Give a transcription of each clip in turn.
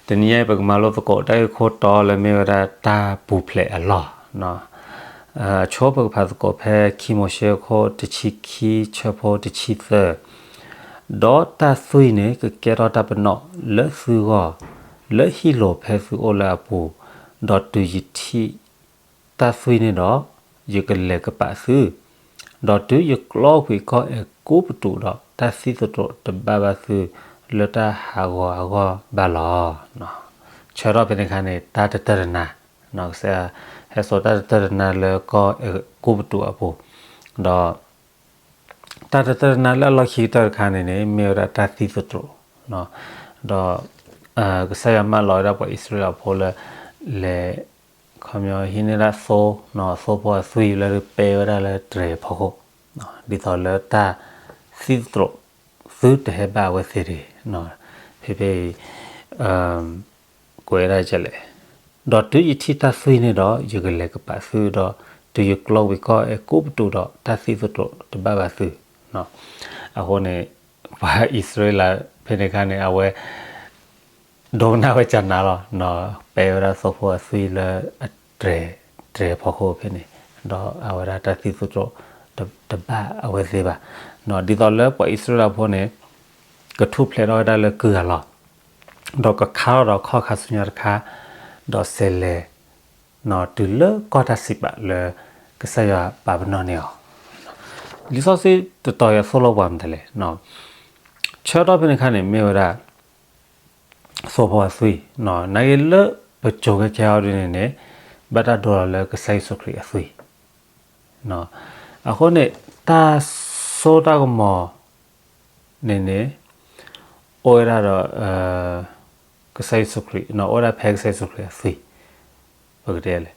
တနံၤအံၤ ပကမၤလိသကိးတၢ်ဂ့ၢ်ခိၣ်တီလၢမ့ၢ်ဝဲဒၣ်တၢ်ပူၤဖျဲးအလီၢ်, အဆိပကဖးသကိးဖဲခံမိၤၡ့ခိၣ်တဆံခံ ဆၢဖိတဆံသၢ, ဒီးတၢ်သွံၣ်န့ၣ် ကကဲထီၣ်တၢ်ပနီၣ်လၢသုဂီၢ် လၢဟံၣ်လိၤဖဲသုအိၣ်လၢအပူၤ, ဒီးတုၤယထံၣ်တၢ်သွံၣ်န့ၣ်ဒီး ယကလဲၤကပာ်သု, ဒီးတုၤယကျီကွံာ်ကီၢ်အဲၤကူပတူးဒီး တၢ်သံသတြိာ်တဘၣ်ဘၣ်သုလၢတၢ်ဟးဂီၤအဂီၢ်ဘၣ်လီၤ. ဆၢထီၣ်ဖဲန့ၣ်အခါန့ၣ် တၢ်တတၢၢ်တနါ, ကစၢ်ယွၤဟဲစိာ်တၢ်တတၢၢ်တနါလၢကီၢ်အဲၤကူပတူးအပူၤ, ဒီး တၢ်တတၢၢ်တနါလၢအလီၢ်ခံကတၢၢ်တခါန့ၣ်န့ၣ် မ့ၢ်ဝဲဒၣ်တၢ်သံသတြိာ်, ဒီး ကစၢ်ယွၤမၢလီၤဝဲဒၣ်ပှၤအံၣ်စရ့လးဖိလၢ လဲၤ ခီပညီဟံးန့ၢ်ဒၣ်သိ, သိဖိအသွံၣ်လၢပဲဝဲဒၣ်လၢတြဲၤအဖီခိၣ်, ဒ်သိးလၢတၢ်သံသတြိာ်သုတဟဲဘၣ်အဝဲသ့ၣ်တဂ့ၤ, ဖဲဖဲအံၤ ကွဲးဒၣ်လဲၣ်, ဒီးတုၤယထံၣ်တၢ်သွံၣ်န့ၣ်ဒီး ယကလဲၤကပာ်သုဒီး တုၤယကျီကွံာ်ကီၢ်အဲၤကူပတူးဒီး တၢ်သံသတြိာ်တဘၣ်ဘၣ်သု, အဃိန့ၣ် ပှၤအံၣ်စရ့လးဖဲန့ၣ်အခါန့ၣ် အဝဲ ဒိကနၣ်ဝဲကနၤလီၤ, ပဲဝဲဒၣ်သိဖိအသွံၣ်လၢအတြဲၤ တြဲၤအဖီခိၣ်ဖဲန့ၣ်, ဒီးအဝဲဒၣ်တၢ်သံသတြိာ် တဘၣ်အဝဲသ့ၣ်ဘၣ်, ဒ်သိးလၢပှၤအံၣ်စရ့လးဖိန့ၣ် ကထူၣ်ဖျဲးထီၣ်ဝဲဒၣ်လၢကုၢ်အလီၢ်, ဒီးကခါထီၣ်ဒီးခီၣ်ခါဆူညါတခါ, ဒီးစဲးလဲၤ တုၤလၢကီၢ်တၢ်စံးပာ်လၢ ကစၢ်ယွၤပာ်ပနီၣ်န့ၢ်အီၤ, လံာ်စီဆှံတတီၤအံၤအသိၣ်လိပှၤမတၤလဲၣ်, ဆၢထီၣ်ဖဲန့ၣ်အခါန့ၣ် မ့ၢ်ဝဲဒၣ် သိဖိအသွံၣ်, နာ်က့လၢပစိၤခဲခဲအံၤဒ်န့ၣ်န့ၣ် ဘၣ်တၢ်ဒိလီၤလၢကစၢ်ယ့ၣ်ၡူးခရံာ်အသွံၣ်, အဃိန့ၣ် တၢ်စိတၢ်ကမီၤန့ၣ်န့ၣ် အိၣ်ဝဲဒၣ်ဒီး ကစၢ်ယ့ၣ်ၡူးခရံာ်, အိၣ်ဝဲဒၣ်ဖဲကစၢ်ယ့ၣ်ၡူးခရံာ်အသွံၣ်, ပကတဲလဲၣ်,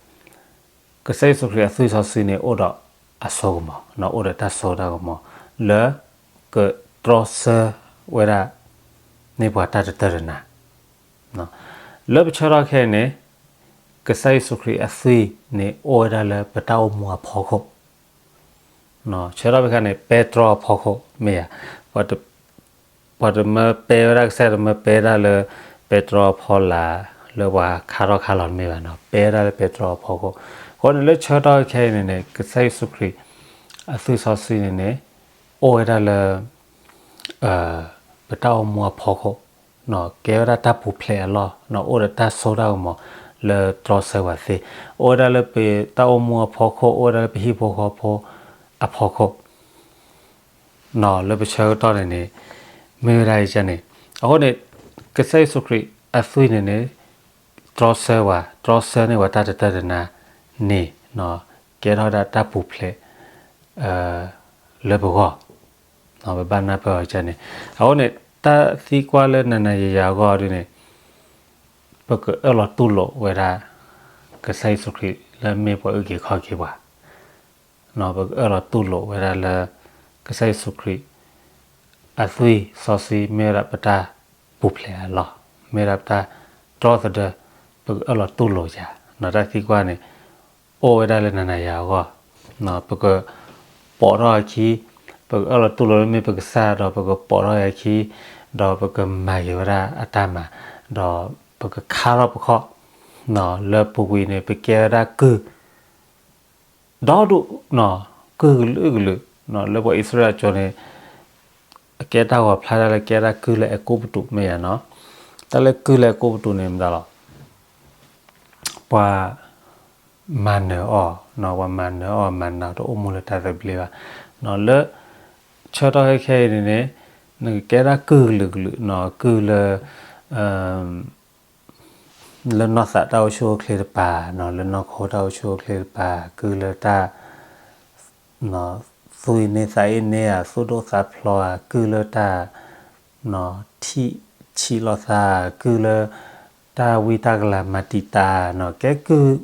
ကစၢ်ယ့ၣ်ၡူးခရံာ်အသွံၣ်စီဆှံန့ၣ် အိၣ်ဒီးအစိကမီၤ, အိၣ်ဒီးတၢ်စိတၢ်ကမီၤ လၢ ကတြီဆၢဝဲဒၣ် န့ၢ်ပှၤတၢ်တတၢၢ်တနါ, လၢပဆၢထီၣ်ခဲအံၤန့ၣ် ကစၢ်ယ့ၣ်ၡူးခရံာ်အသွံၣ်န့ၣ် အိၣ်ဝဲဒၣ်လၢပတၢ်အိၣ်မူအဖီခိၣ်, ဆၢထီၣ်ဖဲခါန့ၣ် ပဲတြီအဖီခိၣ်မ့ၢ်ဧါ, ပှၤတမၢပဲဝဲဒၣ် ကစၢ်ယွၤတမၢပဲဝဲဒၣ်လၢ ပဲတြီအဖီလာ် လၢပှၤခါထီၣ်ခါလီၤတမ့ၢ်ဘၣ်နီၤ, ပဲဝဲဒၣ်လၢပဲတြီအဖီခိၣ်, အဃိန့ၣ်လၢဆၢထီၣ်ခဲအံၤန့ၣ်န့ၣ် ကစၢ်ယ့ၣ်ၡူးခရံာ် အသွံၣ်စီဆှံန့ၣ်န့ၣ် အိၣ်ဝဲဒၣ်လၢ ပတၢ်အိၣ်မူအဖီခိၣ်, ကဲဝဲဒၣ်တၢ်ပူၤဖျဲးအလီၢ်, အိၣ်ဒီးတၢ်စိတၢ်ကမီၤလၢတြီဆၢပှၤသ့, အိၣ်ဝဲဒၣ်လၢပတၢ်အိၣ်မူအဖီခိၣ်, အိၣ်ဝဲဒၣ်လၢပဟံၣ်ဖိဃီဖိအဖီခိၣ်, လၢပဆၢကတီၢ်န့ၣ်န့ၣ် မ့ၢ်ဝဲဒၣ်အံၤန့ၣ်, အဃိန့ၣ် ကစၢ်ယ့ၣ်ၡူးခရံာ်အသွံၣ်န့ၣ်န့ၣ် တြီဆၢပှၤ, တြီဆၢန့ၢ်ပှၤတၢ်တတၢၢ်တနါန့ၣ် ကဲထီၣ်ဝဲဒၣ်တၢ်ပူၤဖျဲး လၢပဂီၢ်, ပဘၣ်နၢ်ပၢၢ်အီၤန့ၣ်, အဃိန့ၣ် တၢ်သံကွၢ်လၢနၤနၤယၤယၤအဂီၢ်ဒ်န့ၣ် ပကအၢၣ်လီၤတူၢ်လိာ်ဝဲဒၣ် ကစၢ်ယ့ၣ်ၡူးခရံာ်လၢမ့ၢ်ပှၤအုၣ်က့ၤခီၣ်က့ၤပှၤ ပကအၢၣ်လီၤတူၢ်လိာ်ဝဲဒၣ်လၢ ကစၢ်ယ့ၣ်ၡူးခရံာ် အသွံၣ်စီဆှံမ့ၢ်ဝဲဒၣ်ပတၢ်ပူၤဖျဲးအလီၢ်, မ့ၢ်ဝဲဒၣ်ပတၢ်တြီသဒၢ, ပကအၢၣ်လီၤတူၢ်လိာ်ယၤ, တၢ်သံကွၢ်န့ၣ် အိၣ်ဝဲဒၣ်လၢနၤနၤယၤအဂီၢ်, ပကပိာ်ထီၣ်အခံ, ပကအၢၣ်လီၤတူၢ်လိာ်လၢမ့ၢ်ပကစၢ်ဒီးပကပိာ်ထီၣ်အခံ, ဒီးပကမၤက့ၤဝဲဒၣ်အတၢ်မၤ, ဒီးပကခါထီၣ်ပခီၣ်, လၢပူၤကွံာ်န့ၣ် ပကဲဝဲဒၣ်ကုၢ် ဒီဒူၣ်, ကုၢ်ကလုာ်ကလုာ်, လၢပှၤအံၣ်စရ့လးကၠိန့ၣ် အကဲတၢ်ဂီၤဖျါဒၣ်လၢကဲဒၣ်ကုၢ်လၢအဲၤကူပတူးမ့ၢ်ဧါနီၤ, တၢ်လၢကုၢ်လၢအဲၤကူပတူးန့ၣ်မတၤလီၤ, ပှၤမၤနၢၤအီၤ, ပှၤမၤနၢၤအီၤ မၤနၢၤတအိၣ်မူလၢတၢ်သဘျ့ဘၣ်, လၢ ဆၢထီၣ်ခဲခဲအံၤန့ၣ်န့ၣ် နကကဲဒၣ်ကုၢ်ကလုာ်ကလုာ်, ကုၢ်လၢ လၢနီၢ်သးတၢ်အိၣ်ဆူၣ်အိၣ်ချ့တပၤ, လၢနီၢ်ခိတၢ်အိၣ်ဆူၣ်အိၣ်ချ့တပၤ, ကုၢ်လၢတၢ် သူၣ်အံၤန့ၢ်သးအံၤန့ၢ်ဧါ, သူၣ်ဒိၣ်သးဖျိးဧါ, ကုၢ်လၢတၢ် ထံၣ်ဆံးလိာ်သး, ကုၢ်လၢ တၢ်ဝံတၢ်ကလၤမၤတံာ်တာ်, ကဲကုၢ်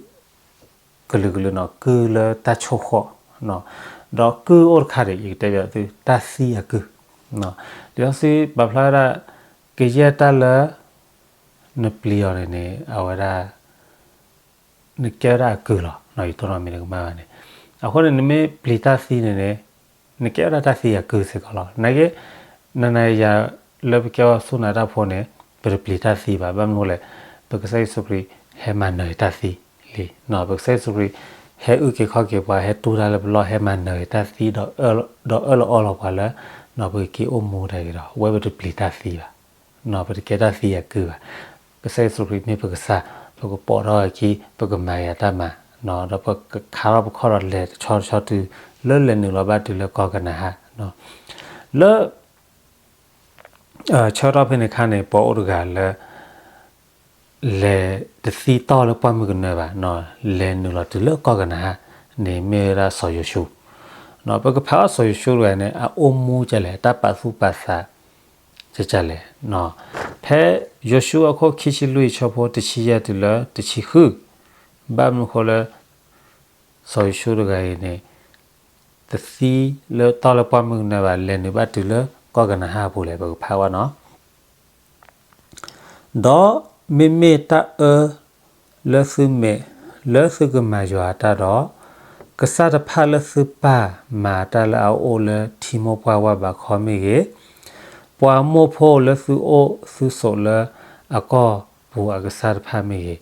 ကလုာ်ကလုာ်နီၤ, ကုၢ်လၢတၢ်ဆိၣ်ဃီၣ်, ဒီးကုၢ်အိၣ်တခါဒံး ယကတဲဘၣ်သု တၢ်သံအကုၢ်, လံာ်စီဆှံပာ်ဖျါဝဲဒၣ် ကယဲၢ်တၢ်လၢ နပျံၤအီၤန့ၣ်န့ၣ် အဝဲဒၣ် နကဲဝဲဒၣ်အကုၢ်လီၤ, ယတိၢ်နီၣ်မ့ၢ်တကမၣ်ဘၣ်န့ၣ်, အဃိန့ၣ် နမ့ၢ်ပျံၤတၢ်သံန့ၣ်န့ၣ် နကဲဝဲဒၣ်တၢ်သံအကုၢ်စ့ၢ်ကီးလီၤ. နာ်က့ နၤနၤယၤ လၢပကဲဝဲဆူၣ်နၤတၢ်ဖိန့ၣ် ပတပျံၤတၢ်သံဘၣ်. ဘၣ်မနုၤလဲၣ်, ပကစၢ်ယ့ၣ်ၡူးခရံာ်ဟဲမၤနၢၤတၢ်သံလံ. ပကစၢ်ယ့ၣ်ၡူးခရံာ် ဟဲအုၣ်က့ၤခီၣ်က့ၤပှၤ, ဟဲတူၢ်တၢ်လၢပလီၢ်, ဟဲမၤနၢၤတၢ်သံ, ဒီးအၢၣ်လီၤအီလီၤပှၤလၢ ပကက့ၤအိၣ်မူတၢ်ဂ့ၤဒီး အဝဲပတပျံၤတၢ်သံဘၣ်, ပတကဲတၢ်သံအကုၢ်ဘၣ်. ကစၢ်ယ့ၣ်ၡူးခရံာ်မ့ၢ်ပကစၢ်, ပကပိာ်ထီၣ်အခံ, ပကမၤယၤတၢ်မၤ, ဒီးပကခါထီၣ်ပခီၣ်ဒီးလဲၤတဆီတဆီတုၤ လၢလဲၤနုာ်လီၤဘၣ်တုၤလၢကီၢ်ကနၤအၣ်, လၢ ဆၢကတီၢ်ဖဲန့ၣ်အခါန့ၣ် ပှၤအိၣ်တဂၤလၢ လဲၤတသံတီၢ်လၢပှၢ်မုၢ်ကနၢဘၣ်, လဲၤနုာ်လီၤတုၤလၢကီၢ်ကနၤအၣ်န့ၣ် မ့ၢ်ဝဲဒၣ်စီၤယိၤၡူ. ပကဖးအီၤစီၤယိၤၡူတဂၤန့ၣ် အအိၣ်မူဒ်လဲၣ်, အတၢ်ပာ်သူၣ်ပာ်သးဒ်လဲၣ်. ဖဲယိၤၡူအခိၣ်ခံဆံလွံၢ် ဆၢဖိတဆံယဲၢ်တုၤလၢတဆံဃု, ဘၣ်မနုၤအဃိလၢ စီၤယိၤၡူတဂၤအံၤန့ၣ် တသံလၢတီၢ်လၢပှၢ်မုၢ်ကနၢဘၣ်, လဲၤနုာ်ဘၣ်တုၤလၢကီၢ်ကနၤအၣ်အပူၤလဲၣ်, ပကဖးဝဲနီၤ. ဒီးမ့မ့ၢ်တၢ်အၢလၢသုမဲာ်လၢသုကမၤယွၤအတၢ်ဒီး, ကစၢ်တဖၣ်လၢသုပၢ်မၤတၢ်လၢအအိၣ်လၢထံမိၢ်ပှၢ်ဝၢ်ဘးခီမ့ၢ်ဂ့ၤ, ပှၤမိၢ်ဖိလၢသုအိၣ်သုဆိးလၢအကီၢ်ပူၤအကစၢ်တဖၣ်မ့ၢ်ဂ့ၤ,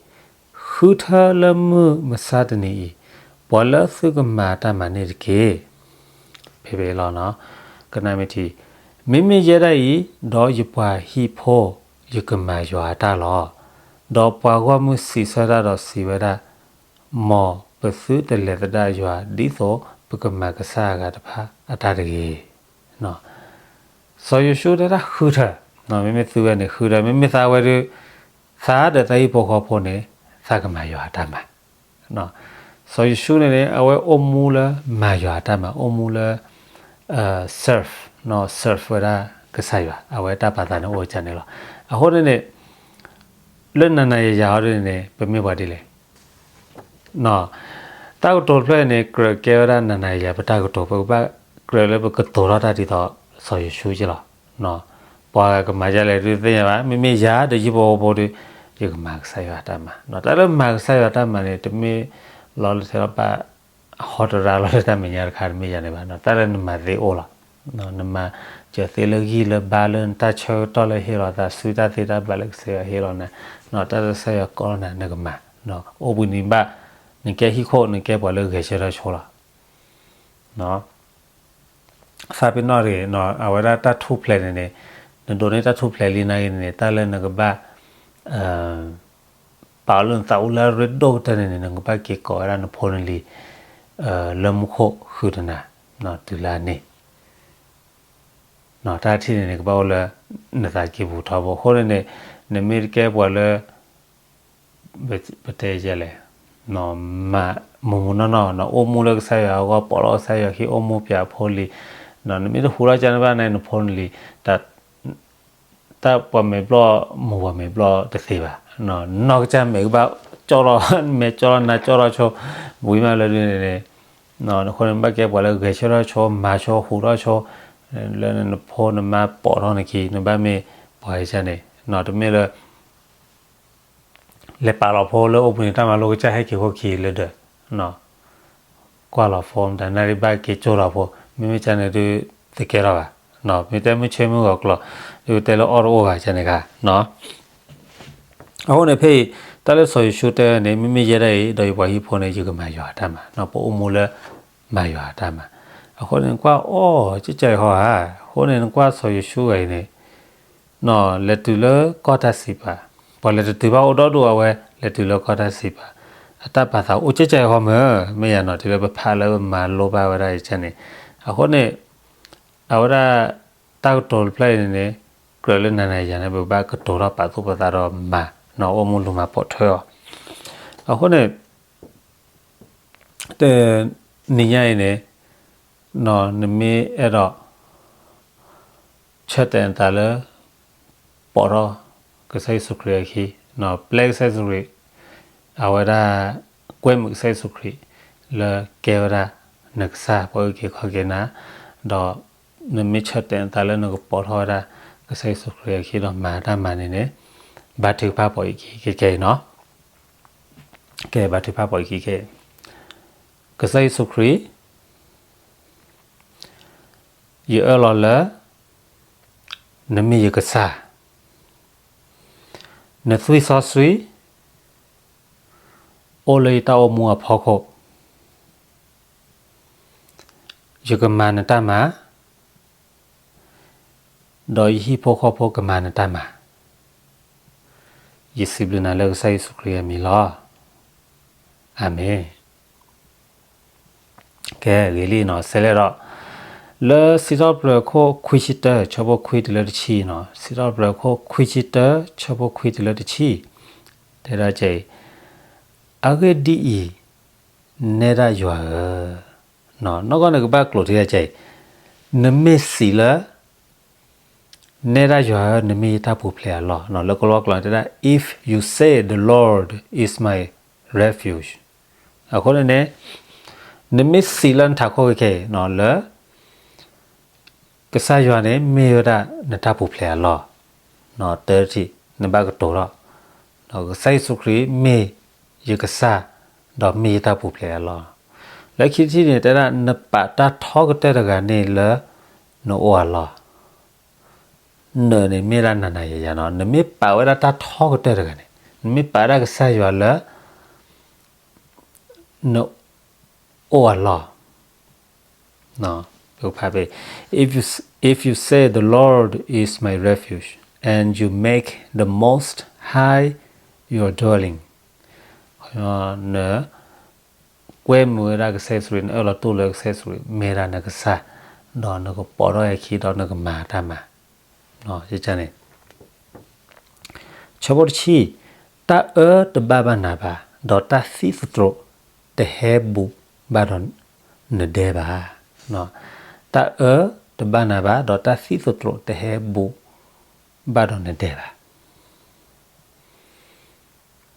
ဃုထၢလၢမုၢ်မဆါတနံၤအံၤ, ပှၤလၢသုကမၤတၢ်မၤန့ၣ်တက့ၢ်. ဖဲဖဲအံၤလီၤ, ကနၣ်မ့ၢ်ထံ, မ့မ့ၢ်ယဲဒၣ်အံၤ, ဒီးယပှၤဟံၣ်ဖိ ယကမၤယွၤအတၢ်လီၤ. ဒီးပှၤဂီၢ်မုၢ်စံးဆၢတၢ်ဒီးစံးဝဲဒၣ်, မ်ပသုတလဲၤသဒၣ်ယွၤ ဒ်သိးပကမၤကစၢ်အဂၤတဖၣ်အတၢ်တဂ့ၤ. စီၤယိၤၡူတဲဒၣ်ဃုထၢ, မ့မ့ၢ်သုဝဲန့ၣ်ဃုထၢ, မ့မ့ၢ်သးဝဲဒီး သးဒီးသးဟံၣ်ဖိဃီဖိန့ၣ် သးကမၤယွၤအတၢ်မၤ. စီၤယိၤၡူန့ၣ်န့ၣ် အဝဲအိၣ်မူလၢမၤယွၤအတၢ်မၤ, အိၣ်မူလၢ serve, serve ဝဲဒၣ်ကစၢ်ယွၤ, အဝဲတၢ်ပာ်သးန့ၣ်အိၣ်ကန့ၣ်လီၤ. အဃိန့ၣ်န့ၣ် လၢနၤနၤယၤယၤအီၤဒ်န့ၣ်န့ၣ် ပမ့ၢ်ပှၤဒ်လဲၣ်. တၢ်ကတိၤတဖျၢၣ်န့ၣ် ကြၢးကဲဝဲဒၣ်နၤနၤယၤယၤပတၢ်ကတိၤ, ပကဘၣ်ကြၢးလၢပကတိၤထီၣ်တၢ်ဒ်သိးစီၤယိၤၡူက့လီၤ. ပှၤကမၤဒ်လဲၣ်ဒုးသ့ၣ်ညါဘၣ်, မ့မ့ၢ်ယၤဒီးယဟံၣ်ဖိဃီဖိဒီး ယကမၤကစၢ်ယွၤအတၢ်မၤ. တၢ်လၢမၤကစၢ်ယွၤအတၢ်မၤန့ၣ် တမ့ၢ်လီၤလၢထဲလီၤပာ် အဟီတရါလီၤလၢတၢ်မဲာ်ညါတခါတမ့ၢ်ယၤန့ၣ်ဘၣ်, တၢ်လၢနမၤသ့အိၣ်လီၤ. နမၤစၢၤသ့လၢဂံၢ်လၢဘါလၢနတၢ်ဆၢကတီၢ်လၢဟ့ၣ်လီၤသး စုတၢ်သ့တၢ်ဘၣ်လၢကစၢ်ယွၤဟ့ၣ်လီၤနၤ, တၢ်လၢကစၢ်ယွၤကိးလီၤနၤ နကမၤ, အိၣ်ဘှံးနံၤဘၣ်, နကဲဟံၣ်ခိၣ် နကဲပှၤလၢဂဲၤဆၢထၢၣ်ဆိလီၤ. သးပ့ၤနီၣ်တဂ့ၤ, အဝဲဒၣ်တၢ်ထူၣ်ဖျဲးန့ၣ်န့ၣ်, နဒိးန့ၢ်တၢ်ထူၣ်ဖျဲးလံနာ်ဂ့ၤန့ၣ်န့ၣ် တၢ်လၢနကဘၣ် ပာ်အီၤလၢနသးအိၣ်လၢအရ့ဒိၣ်ကတၢၢ်န့ၣ်န့ၣ် နကဘၣ်က့ၤကိးဝဲဒၣ်နဖိနလံၤ လၢမူခိၣ်ဃုာ်ဒီးနၤ တုၤလၢအန့ၣ်, တၢ်ထံၣ်န့ၣ်န့ၣ် ကဘၣ်အိၣ်လၢနသးကံၢ်ပူၤထီဘိ. အဃိန့ၣ်န့ၣ် နမ့ၢ်တကဲပှၤလၢ ပတဲလဲၣ်, မၤမူးမူးနီၢ်နီၢ် နအိၣ်မူလၢကစၢ်ယွၤအဂီၢ် ပိာ်လီၤကစၢ်ယွၤခံ အိၣ်မူပၠးဖိလံၤ, နမ့ၢ်တဟူးထီၣ်ကၢန့ၣ်ဘၣ်န့ၣ် နဖိနလံၤ တၢ်ပှၤမဲာ်ဘျီၣ် မိၢ်ပှၤမဲာ်ဘျီၣ်တသ့ဘၣ်, နီၢ်ကစၢ်မဲာ်ကဘၣ်ကၠီၣ်ထီၣ် မဲာ်ကၠီၣ်ထီၣ်နါကၠီၣ်ထီၣ်ဆိ, ဝံၤမးလၢဒ်န့ၣ်န့ၣ်, နဃိန့ၣ် နဘၣ်ကဲပှၤလၢဂဲၤဆၢထၢၣ်ဆိ မၤဆိဟူးထီၣ်ဆိ, လၢနဖိနမါပိာ်ထီၣ်နခံ နဘၣ်မ့ၢ်ပှၤကစၢ်န့ၣ်, တမ့ၢ်လၢ လဲၤပာ်လီၤဖိလၢအိၣ်ဘှံးနံၤတၢ်မၤလိကစၢ် ဟဲက့ၤခိၣ်ခံလၢဒၢး, ကွၢ်လီၤဖိမတၤ နၢ်ဒံးဘၣ်က့ၤကၠိလီၤဖိ, မ့မ့ၢ်ကၢန့ၣ်ဒုး တကဲထီၣ်ဘၣ်, မ့ၢ်တဲမုၢ်ဆ့မုၢ်ဂီၤကျိၤ ဒုးတဲလၢအီၣ်တအိၣ်ဘၣ်ကၢန့ၣ်ခါ. အဃိန့ၣ်ဖဲအံၤ တၢ်လၢစီၤယိၤၡူတဲန့ၣ် မ့မ့ၢ်ယဲဒၣ်အံၤ ဒီးယပှၤဟံၣ်ဖိန့ၣ် ယကမၤယွၤအတၢ်မၤ, ပအိၣ်မူလၢ မၤယွၤအတၢ်မၤ. အဃိန့ၣ် နကွၢ်အီၣ်ကၠဲၣ်ကၠဲၣ်ဟီဧါ, အဃိန့ၣ် နကွၢ်စီၤယိၤၡူဂၤအံၤန့ၣ် လဲၤတုၤလၢကီၢ်တၢ်စံးပာ်, ပှၤလဲၤတတုၤဘၣ်အိၣ်ဒီဒူၣ်အဝဲ လဲၤတုၤလၢကီၢ်တၢ်စံးပာ်, အတၢ်ပာ်သးအိၣ်ကၠဲၣ်ကၠဲၣ်ဟီမ့ၢ်, မ့ၢ်ယၤနီၤ တုၤလၢပဖးလၢပမၤလိဘၣ်ဝဲဒၣ်အံၤန့ၣ်, အဃိန့ၣ် အဝဲဒၣ် တၢ်ကတိၤတဖျၢၣ်အံၤန့ၣ်န့ၣ် ကြၢးလၢနၤနၤယၤန့ၣ် ပဘၣ်ကတိၤထီၣ်ပာ်သူၣ်ပာ်သးဒီးမၤ, အိၣ်မူလူၤမၤပိာ်ထွဲအီၤ, အဃိန့ၣ် တနံၤညါအံၤန့ၣ် နမ့ၢ်အဲၣ်ဒိး ဆၢတဲာ်နသးလၢ ပိာ်ထီၣ် ကစၢ်ယ့ၣ်ၡူးခရံာ်အခံ, ပျဲကစၢ်ယ့ၣ်ၡူးခရံာ်, အဝဲဒၣ် ကွဲမုာ်ကစၢ်ယ့ၣ်ၡူးခရံာ် လၢကဲဝဲဒၣ် နကစၢ်ပှၤအုၣ်က့ၤခီၣ်က့ၤနၤ, ဒီးနမ့ၢ်ဆၢတဲာ်နသးလၢနကပိာ်ထီၣ်ဝဲဒၣ် ကစၢ်ယ့ၣ်ၡူးခရံာ်အခံဒီးမၤတၢ်မၤန့ၣ်န့ၣ်, ဘါထုကဖၣ်ပိာ်ယခံခဲအံၤနီၤ. ကဲ ဘါထုကဖၣ်ပိာ်ယခံခဲအံၤ, ကစၢ်ယ့ၣ်ၡူးခရံာ်, ယအၢၣ်လီၤလၢ နမ့ၢ်ယကစၢ်, နသွံၣ်စီဆှံ အိၣ်လၢယတၢ်အိၣ်မူအဖီခိၣ်, ယကမၤနတၢ်မၤ, ဒီးယဟံၣ်ဖိဃီဖိကမၤနတၢ်မၤ, ယစံးဘျုးနၤလၢကစၢ်ယ့ၣ်ၡူးခရံာ်အမံၤလီၤ. အၤမ့ၣ်. ကဲ ဂ့ၤလံနီၤ, ဆဲးလဲၣ်ဒီး လၢစံးထီၣ်ပတြၢၤခိၣ်ခွံဆံတၢ ဆၢဖိခွံတုၤလၢတဆံနီၤ, စံးထီၣ်ပတြၢၤခိၣ်ခွံဆံတၢ ဆၢဖိခွံတုၤလၢတဆံ, တဲဒၣ်ကဲအံၤ, အဂ့ၢ်ဒ်အံၤ, နဲဒၣ်ယွၤဧၢ, နီၢ်ကီၢ်နကဘၣ်ကျိာ်ထံဒၣ်ကဲအံၤ, နမ့ၢ်စံးလၢ နဲဒၣ်ယွၤဧၢ, နမ့ၢ်ယတၢ်ပူၤဖျဲးအလီၢ်, လၢကလံးကျိာ်တဲဒၣ် if you say the Lord is my refuge, အဃိန့ၣ်န့ၣ် နမ့ၢ်စံးလၢနထးခိၣ်ခဲအံၤ လၢ ကစၢ်ယွၤန့ၣ် မ့ၢ်ဝဲဒၣ်နတၢ်ပူၤဖျဲးအလီၢ်, တၢတထံၣ် နဘၣ်ကတိၤထီၣ်, ကစၢ်ယ့ၣ်ၡူးခရံာ်မ့ၢ်ယကစၢ်, ဒီးမ့ၢ်ယတၢ်ပူၤဖျဲးအလီၢ်, လၢခံထံၣ်န့ၣ် တဲဒၣ် နပာ်တၢ်ထီကတၢၢ်တဂၤန့ၣ်လၢ နအိၣ်အလီၢ်, နန့ၣ်မ့ၢ်ဒၣ်နၤနၤယၤယၤနီၤ, နမ့ၢ်ပာ်ဝဲဒၣ်တၢ်ထီကတၢၢ်တဂၤန့ၣ်, နမ့ၢ်ပာ်ဝဲဒၣ်ကစၢ်ယွၤလၢ နအိၣ်အလီၢ်, ဖဲ if you, if you say the Lord is my refuge and you make the Most High your dwelling, နကွဲမုာ်ဝဲဒၣ်ကစၢ်ယ့ၣ်ၡူးခရံာ်, နအၢၣ်လီၤတူၢ်လၢကစၢ်ယ့ၣ်ၡူးခရံာ် မ့ၢ်ဒၣ်နကစၢ်, ဒီးနကပိာ်ထီၣ်အခံ ဒီးနကမၤတၢ်မၤ, န့ၣ် ဆၢဖိတဆံ, တၢ်အၢတဘၣ်ဘၣ်နၤဘၣ်, ဒီးတၢ်သံသတြိာ်တဟဲဘူးဘၣ်ဒီးနဒဲဘၣ်, တၢ်အၢတဘၣ်နၤဘၣ်, ဒီးတၢ်သံသတြိာ်တဟဲဘူးဘၣ်ဒီးနဒဲဘၣ်.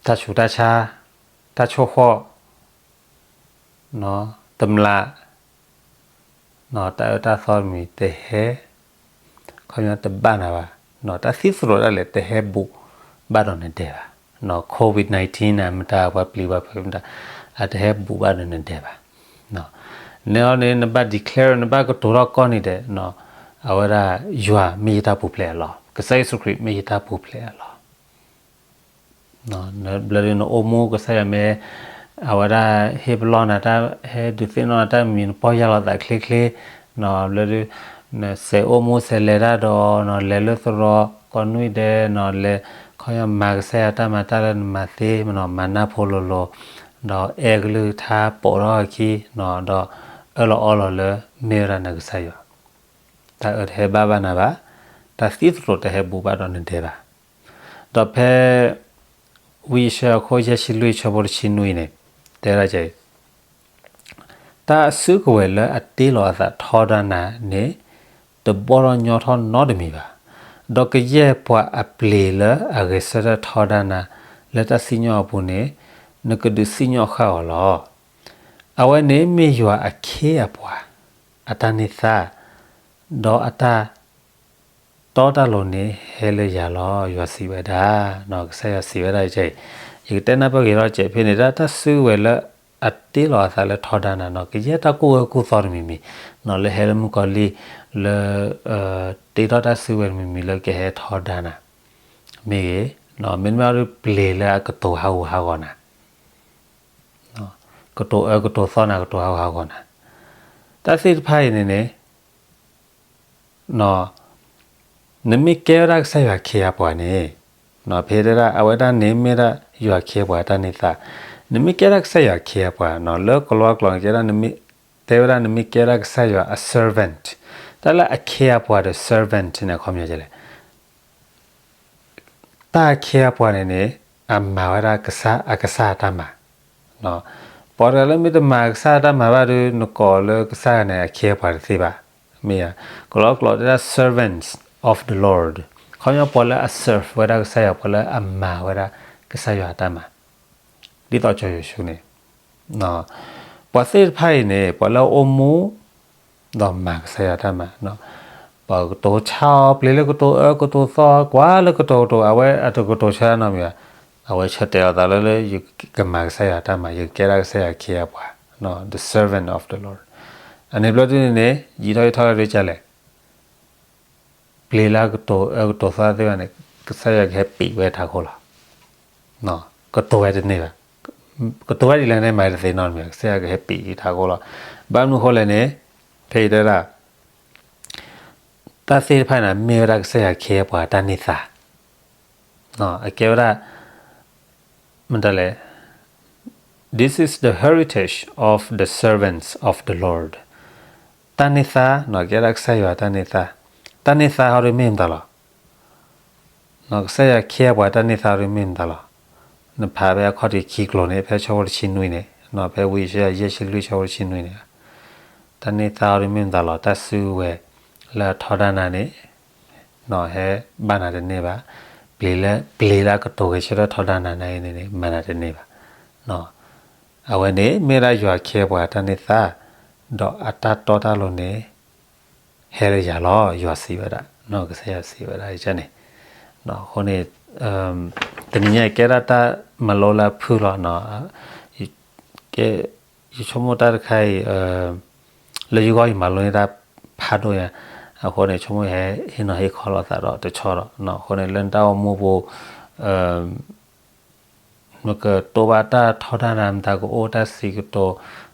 တၢ်ဆူးတၢ်ဆါ, တၢ်ဆိၣ်ဃီၣ်, တမျး, တၢ်အၢတၢ်သီတမံၤတဟဲ, ခီပညီတဘၣ်နၤဘၣ်, တၢ်သံသတြိာ်ဒၣ်လဲာ်တဟဲဘူးဘၣ်ဒီးနဒဲဘၣ်, covid nineteen န့ၣ် မတၤပှၤပျံၤပှၤဖုးမတၤ, အတဟဲဘူးဘၣ်ဒီးနဒဲဘၣ်. န့ၣ်အီၤန့ၣ် နဘၣ် declare နဘၣ်ကတိၤထီၣ်ကီၢ်န့ၣ်ဒီး အဝဲဒၣ်ယွၤမ့ၢ်ယတၢ်ပူၤဖျဲးအလီၢ်, ကစၢ်ယ့ၣ်ၡူးခရံာ်မ့ၢ်ယတၢ်ပူၤဖျဲးအလီၢ်. ဘျီဒုးနအိၣ်မူကစၢ်ယွၤမ့ၢ် အဝဲဒၣ်ဟ့ၣ်ပလီၢ်နၤတၢ်, ဟဲဒုးသ့ၣ်နီၣ်နၤတၢ်မံၤ နပီၢ်ယၢ်လီၤသးချ့ချ့, ဘျီဒုး နစဲးအိၣ်မူစဲးလဲၤတၢ်ဒီး လဲၤလၢသရိာ်ကိးနွံဒဲး, လဲၤခီပညီမၤကစၢ်ယွၤတၢ်မၤတၢ်လၢနမၤသ့, မၤနၢ်ဖိလိၤလိၤ, ဒီးအဲၣ်ကလုၢ်ကထါပိာ်ထီၣ်အခံ, ဒီးအၢၣ်လီၤအီလီၤလၢမ့ၢ်ဝဲဒၣ်နကစၢ်ယွၤ, တၢ်အၢတဟဲဘၣ်ဘၣ်နၤဘၣ်, တၢ်သံသတြိာ်တဟဲဘူးဘၣ်ဒီးနဒဲဘၣ်. ဒီးဖဲ ဝံယၡါယၤအခိၣ်ယဲၢ်ဆံလွံၢ်ဆၢဖိတဆံနွံန့ၣ် တဲဒၣ်ကဲအံၤ, တၢ်စုကဝဲၤလၢအတ့လီၤအသးထီဒါနၤန့ၣ် တဘီၣ်ထီၣ်ညီထီၣ်နီတမံၤဘၣ်. ဒီးကယဲၢ်ပှၤအပျ့ၤလၢအဂဲၤဆၢထၢၣ်ထီဒါနၤ လၢတၢ်စံၣ်ညီၣ်အပူၤန့ၣ် နကဒုးစံၣ်ညီၣ်ဃာ်အီၤလီၤ. အဝဲန့ၣ်မ့ၢ်ယွၤအခ့အပှၤ အတၢ်န့ၢ်သါ, ဒီးအတၢ်တီတၢ်လိၤန့ၣ်ဟဲလၢယၤလီၤ, ယွၤစံးဝဲဒၣ်, ကစၢ်ယွၤစံးဝဲဒၣ်ကဲအံၤ, ယကတဲနၢ်ပၢၢ်က့ၤထီၣ်ကဲးဖဲန့ၣ် တၢ်စုကဝဲၤလၢအတ့လီၤအသးလၢထီဒါနၤန့ၣ် ကယဲၢ်တၢ်ကူၣ်အၢကူၣ်သီတမံၤမံၤ, လၢဟဲလၢမုၣ်ကီၤလံၢ် လၢ တ့ထီၣ်တၢ်စုကဝဲၤတမံၤမံၤလၢကဟဲထီဒါနၤ မ့ၢ်ဂ့ၤ, မ့တမ့ၢ်ဒီးပျ့ၤလၢအကတိၤဟးဂူာ်ဟးဂီၤနၤ, ကတိၤအၢကတိၤသီနၤ ကတိၤဟးဂူာ်ဟးဂီၤနၤ, တၢ်သ့ၣ်တဖၣ်အံၤန့ၣ်န့ၣ် နမ့ၢ်ကဲဝဲဒၣ်ကစၢ်ယွၤအခ့အပှၤန့ၣ်, ဖဲတဲဒၣ် အဝဲဒၣ်န့ၣ်မ့ၢ်ဒၣ်ယွၤအခ့အပှၤအတၢ်န့ၢ်သါ, နမ့ၢ်ကဲဒၣ်ကစၢ်ယွၤအခ့အပှၤန့ၣ် လၢကလံးကျိာ်န့ၣ် တဲဝဲဒၣ်နမ့ၢ်ကဲဒၣ်ကစၢ်ယွၤအ servant, တၢ်လၢအခ့အပှၤဒီး servant န့ၣ် အခီပညီလဲၣ် တၢ်အခ့အပှၤန့ၣ်န့ၣ် အမၤဝဲဒၣ်ကစၢ်အကစၢ်အတၢ်မၤ, ပှၤတဂၤလၢမ့ၢ်တမၤကစၢ်အတၢ်မၤဘၣ်ဒီး နကိးလၢကစၢ်န့ၣ် အခ့အပှၤတသ့ဘၣ်, မ့ၢ်ဧါ, ကလံးကျိာ်တဲဒၣ် servants of the Lord, ခီပညီပှၤလၢအ serve ဝဲဒၣ်ကစၢ်ယွၤ ပှၤလၢအမၤဝဲဒၣ်ကစၢ်ယွၤအတၢ်မၤ, ဒ်သိးကၠီယိၤၡူန့ၣ် ပှၤသ့ၣ်တဖၣ်အံၤန့ၣ် ပှၤလၢအအိၣ်မူ ဒီးမၤကစၢ်ယွၤတၢ်မၤ, ပှၤကတိၤဆါအီၤ ပျ့ၤလၢကတိၤအၢကတိၤသီ ကွၢ်လၢကတိၤကတိၤ အဝဲအတကတိၤဆါနီတမံၤဘၣ်, အဝဲဆၢတဲာ်အသးလၢ လၢယကမၤကစၢ်ယွၤတၢ်မၤ ယကကဲဒၣ်ကစၢ်ယွၤအခ့အပှၤ, the servant of the Lord, အန့ၣ်ဘျီဒ်န့ၣ်န့ၣ် ယံာ်ထီၣ်ယံာ်ထီၣ်လၢဒ်လဲၣ် ပျ့ၤလၢအကတိၤအၢကတိၤသီသ့ၣ်တဖၣ်န့ၣ် ကစၢ်ယွၤကဟဲပံးဝဲထးခိၣ်လီၤ. ကတိၤဝဲတန့ၢ်ဘၣ်. ကတိၤဝဲဒ်လဲၣ်န့ၣ် မၤတသ့နီတမံၤ, ကစၢ်ယွၤကဟဲပံးယထးခိၣ်လီၤ. ဘၣ်မနုၤအဃိလဲၣ်န့ၣ်, ဖဲအံၤတဲဒၣ် တၢ်သ့ၣ်တဖၣ်န့ၣ် မ့ၢ်ဝဲဒၣ်ကစၢ်ယွၤခ့အပှၤတၢ်န့ၢ်သါ, အကဲဝဲဒၣ် မတၤလဲၣ်, This is the heritage of the servants of the Lord. တၢ်န့ၢ်သါ, ကဲဒၣ်ကစၢ်ယွၤတၢ်န့ၢ်သါ, တၢ်န့ၢ်သါဟီဒ်မ့ၢ်မတၤလီၤ. ကစၢ်ယွၤခ့အပှၤတၢ်န့ၢ်သါဟီဒ်မ့ၢ်မတၤလီၤ. နဖးဖဲအခီၣ်ထံးခံကျိၤန့ၣ် ဖဲဆၢဖိတဆံနွံန့ၣ်, ဖဲဝံယၡါယၤယဲၢ်ဆံလွံၢ်ဆၢဖိတဆံနွံန့ၣ်, တၢ်န့ၢ်သါဟီဒ်မ့ၢ်မတၤလီၤ. တၢ်စုကဝဲၤလၢအထီဒါနၤန့ၣ် ဟဲဘၣ်နၤတန့ၢ်ဘၣ်. ပျ့ၤလၢ, ပျ့ၤလၢအကတိၤဂဲၤဆၢထၢၣ်ထီဒါနၤန့ၣ် မၤနၤတန့ၢ်ဘၣ်. အဝဲန့ၣ် မ့ၢ်ဒၣ်ယွၤခ့အပှၤတၢ်န့ၢ်သါ, ဒီးအတၢ်တီတၢ်လိၤန့ၣ် ဟဲလၢယၤလီၤ, ယွၤစံးဝဲဒၣ်, ကစၢ်ယွၤစံးဝဲဒၣ်န့ၣ်. အဃိန့ၣ် တနံၤညါကဲဒၣ်တၢ်မၤလိလၢအဖုၣ်လီၤ. ကဲ, ယဆိကမိၣ်တၢ်တခါအံၤ လၢယဂီၢ်ယမၤလိန့ၢ်တၢ်ဖးဒိၣ်ညါ, အဃိန့ၣ် ဆိကမိၣ်ယဟဲဟ့ၣ်နီၤဟ့ၣ်ခီလိာ်သးဒီးတဆီဒီး, အဃိန့ၣ် လၢနတၢ်အိၣ်မူပူၤ နကတိၢ်ဘၣ်တၢ်ထီဒါနၤမတၤကအိၣ်, တၢ်စံးကတိၤ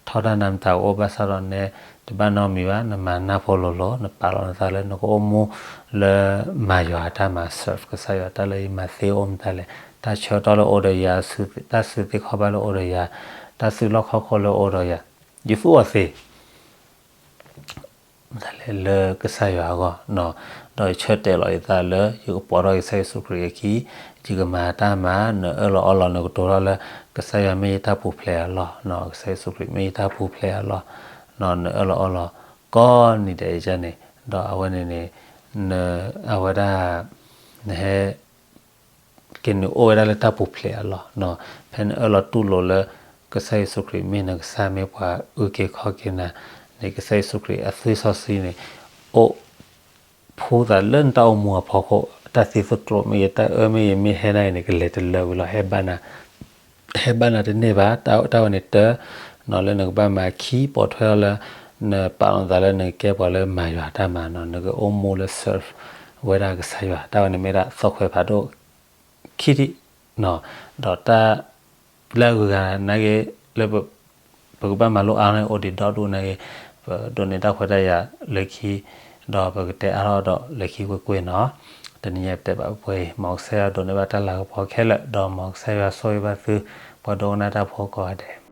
ထီဒါနၤမတၤကအိၣ်ဘၣ်ဆၣ်ဒီးနဲ, တဘၣ်နီတမံၤဘၣ်, နမၤနၢ်ဖိလိၤလိၤ, နပာ်လီၤနသးလၢနကအိၣ်မူလၢမၤယွၤအတၢ်မၤ serve ကစၢ်ယွၤ, တၢ်လၢယမၤသ့အိၣ်မတၤလဲၣ်, တၢ်ဆၢကတီၢ်လၢအိၣ်ဒီးယၤ, တၢ်စုသ့ခီၣ်ဘၣ်လၢအိၣ်ဒီးယၤ, တၢ်စုလီၢ်ခီၣ်ခိၣ်လၢအိၣ်ဒီးယၤ, ယသူၣ်အီၤသ့ မတၤလဲၣ်လၢကစၢ်ယွၤအဂီၢ်, ဒီးယဆၢတဲာ်လီၤယသးလၢ ယကပိာ်ထီၣ်ကစၢ်ယ့ၣ်ၡူးခရံာ်အခံ, ယကမၤတၢ်မၤ, နအၢၣ်လီၤအီလီၤ နကတိၤထီၣ်လၢ ကစၢ်ယွၤမ့ၢ်ယတၢ်ပူၤဖျဲးအလီၢ်, ကစၢ်ယ့ၣ်ၡူးခရံာ်မ့ၢ်ယတၢ်ပူၤဖျဲးအလီၢ်, နအၢၣ်လီၤအီလီၤ ကိးနံၤဒဲးန့ၣ်, ဒီးအဝဲန့ၣ်န့ၣ်, အဝဲဒၣ်, နဟဲ က့ၤနုာ်အိၣ်ဝဲဒၣ်လၢတၢ်ပူၤဖျဲးအလီၢ်, ဖဲနအၢၣ်လီၤတူၢ်လိာ်လၢ ကစၢ်ယ့ၣ်ၡူးခရံာ်မ့ၢ်နကစၢ်မ့ၢ်ပှၤအုၣ်က့ၤခီၣ်က့ၤနၤန့ၣ် ကစၢ်ယ့ၣ်ၡူးခရံာ်အသွံၣ်စီဆှံန့ၣ် အိၣ်ဖှိၣ်သးလၢနတၢ်အိၣ်မူအဖီခိၣ်, တၢ်သံသတြိာ်မ့ၢ်ဂ့ၤ, တၢ်အၢမ့ၢ်ဂ့ၤ, မ့ၢ်ဟဲဒၣ်အံၤန့ၣ် ကလဲၤတလၢာ်ဝံၤလီၤ, ဟဲဘၣ်နၤတန့ၢ်ဘၣ်. တၢ်ဝဲန့ၣ်တၢ်, လၢနကဘၣ်မၤခံ ပိာ်ထွဲအီၤလၢ နပာ်လီၤနသးလၢနကကဲပှၤလၢမၤယွၤတၢ်မၤနီၤ, နကအိၣ်မူလၢ serve ဝဲဒၣ်ကစၢ်ယွၤ, တၢ်ဝဲန့ၣ်မ့ၢ်ဒၣ်သီၣ်ခွဲးဖးဒိၣ်ခံထံၣ်, ဒီးတၢ်လၢအဂုၤအဂၤနာ်က့ လၢ ပကဘၣ်မၤလိအါန့ၣ် အိၣ်ဒံးဒီဒူၣ်နာ်က့, ပဒိးန့ၢ်တၢ်ခွဲးတၢ်ယာ်လၢခံ, ဒီးပကတဲအါထီၣ်ဒီးလၢခံကွ့ၢ်ကွ့ၢ်နီၤ. တနံၤညါပတဲဘၣ်ပှဲၤအံၤ, မ်ကစၢ်ယွၤဒိးန့ၢ်ဘၣ်တၢ်လၤကပီၤခဲလၢာ်, ဒီးမ်ကစၢ်ယွၤဆိၣ်ဂ့ၤဘၣ်သု ပှၤဒိကနၣ်တၢ်ဖိကိးဂၤဒဲး.